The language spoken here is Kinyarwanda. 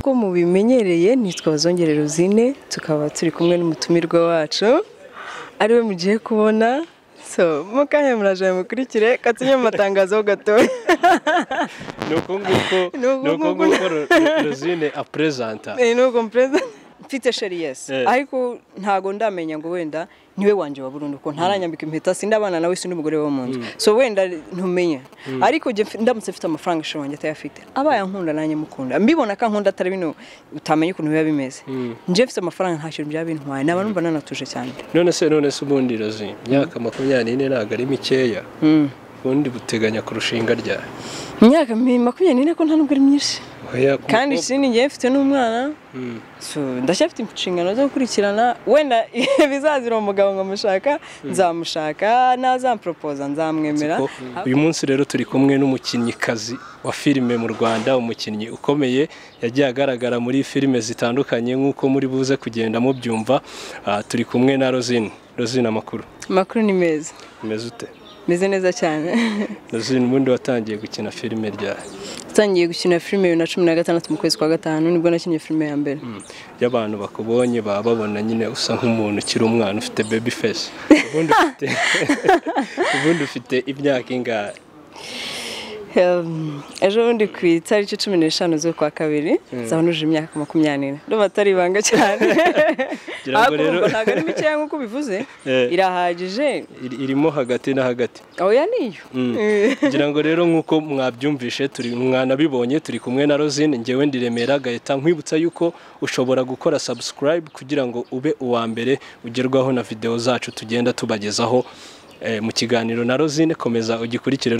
Nk'uko mubimenyereye, nitwa Bazongere Rosine, tukaba turi kumwe n'umutumirwa wacu ariwe mugiye kubona. So mukanya muraje mukurikire katinye mu matangazo gatoya. Nuko nguko, nuko nguko Rosine apresenta. Nuko mpresenta mfite chéri, yes, ariko ntago ndamenya ngo wenda niwe wanje wa burundu, ko ntaranyambika impeta, sindabana nawe, sindi umugore wo mu nzu, so wenda ntumenye. Ariko ndamutse mfite amafaranga, chéri wanjye atayafite, abaye ankunda nanjye mukunda, mbibona ko ankunda, atari bino utamenya ukuntu biba bimeze, nje mfite amafaranga, nta kintu byaba bintwaye, naba numva nanatuje cyane. None se ubundi Rosine, imyaka 24 ntabwo ari mikeya. Ubundi buteganya kurushinga ryari? Imyaka 24 ko nta nubwo ari myinshi. Oya, ku Kandi mukobwa- ikindi, ngiye mfite n'umwana, so ndacyafite inshingano zo gukurikirana. Wenda bizazira umugabo ngo mushaka, nzamushaka, nazamporopoza nzamwemera. Ko uyu munsi rero turi kumwe n'umukinnyikazi wa filime mu Rwanda, umukinnyi ukomeye, yagiye agaragara muri filime zitandukanye nk'uko muri buze kugenda mubyumva. Turi kumwe na Rosine. Rosine, amakuru? Amakuru ni meza. Umeze ute? Meze neza cyane. Rosine, ubundi watangiye gukina filime ryari? Utangiye gukina filime 2016 mu kwezi kwa gatanu, nibwo nakinnye filime ya mbere. Iyo abantu bakubonye baba babona nyine usa nk'umuntu ukiri umwana, ufite baby face. Ubundi ufite imyaka ingahe? Ejo bundi ku itariki 15 z'ukwa kabiri nzaba nujuje imyaka 24. Ndumva atari ibanga cyane. Ngira ngo Ariko rero- urumva ntabwo ari mikeya nk'uko ubivuze, irahagije. Irimo hagati na hagati. Oya, niyo. Ngira ngo rero nk'uko mwabyumvishe, turi mwanabibonye, turi kumwe na Rosine. Ngewe ndi Remera gahita nkwibutsa yuko ushobora gukora subscribe kugira ngo ube uwa mbere ugerwaho na video zacu tugenda tubagezaho. Mu kiganiro na Rosine, komeza ugikurikire.